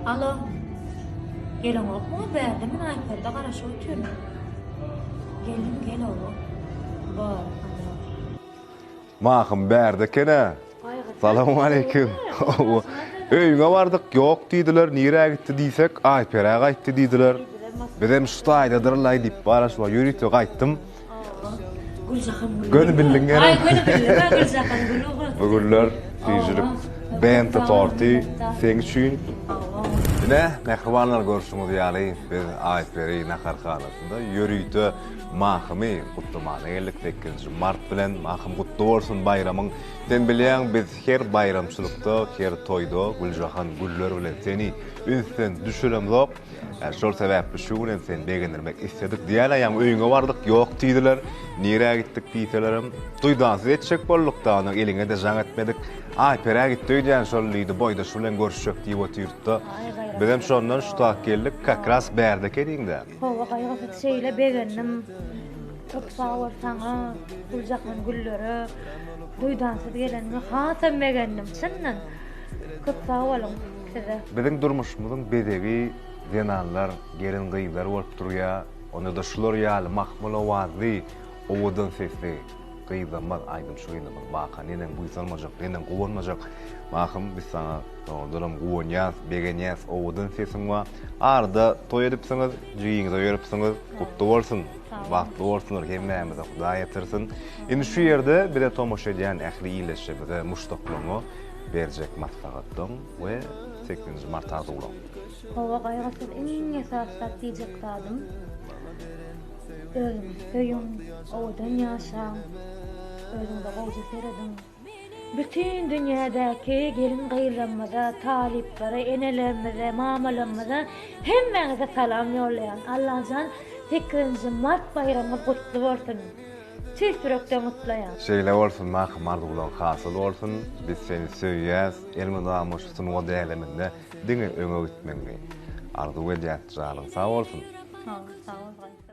Alo. Geleňokmy bärde men Aýperde garaşyp otyryn. Geldim gel oba. Bor. Mahym bärde eken-ä. Salowmaleýkim. Öýüňe bardyk, ýok diýdiler, nirä gitdi diýsek, Aýperä gaýtdy diýdiler. Bizem şu taýdadyrlaý diýip, garaşma ýörite gaýtdym. Güljahan gül. Göni bildiň gene. Aý göni bildim ha Güljahan gül ogul. Bu günler süýjülik bento torty seň üçin. Ine, mähribanlar görşüňiz ýaly biz Aýperi naharhanasynda ýörite Mahymy gutlamana geldik sekizinji mart bilen Mahym gutly bolsun baýramyň sen bilýäň biz her baýramçylykda her toýda Güljahan güller bilen seni ünsden düşüremzok şol sebäpli şu gün hem seni begendirmek isledik diýýän ýaňy öýüňe bardyk ýok diýdiler nirä gitdik diýselerem duýdansyz etjek boldukda ondan eliňe-de jaň etmedik Aýperä gitdi öýdýän şol diýdi boýdaşy bilen görüşjek diýip otyrdy-da bizem şondan şu tak geldik kak ras bärde ekeniň-dä. Hawa Gaýgysyz şeýle begendim. Köp sag bol saňa Güljahan güllere duýdansyz geleniňe hasam begendim çyndan. Köp sag boluň size. Biziň durmuşymyzyň bezegi zenanlar, gelin gyzlar bolup durýa. Onda-da şular ýaly mahmal owazly, owadan sesli gyzlarymyz, aýdymçy gyzlarymyz barka neneň buýsanmajak, neneň guwanmajak. Mahym biz saňa dogrudanam guwanýas, begenýäs, owadan sesiň bar. Arada toý edipsiňiz, jigiňize beripsiňiz, gutly bolsun, bagtly bolsunlar hemmämize Hudaý ýetirsin. Indi şu ýerde bize tomaşa edýän ähli ildeşlerimize, muşdaklaryňa berjek maslahatlaryň we sekizinji mart arzuwlaryň. Hawa Gaýgysyz iň esasy zat diýjek zadym özüňizi söýüň, owadan ýaşaň, özüňize gowja serediň. Bütin dünýädäki gelin-gyzlarymyza, talyplara, enelerimize, mamalarymyza hemmäňize salam ýollaýan. Allajan sekizinji mart baýramyňyz gutly bolsun. Tüýs ýürekden gutlaýan. Şeýle bolsun Mahym arzuwlaň hasyl bolsun biz seni söýýäs elmydama şu sungat äleminde diňe öňe gitmegiňi arzuw edýäs janyň sag bolsun. Sag bol, sag bol.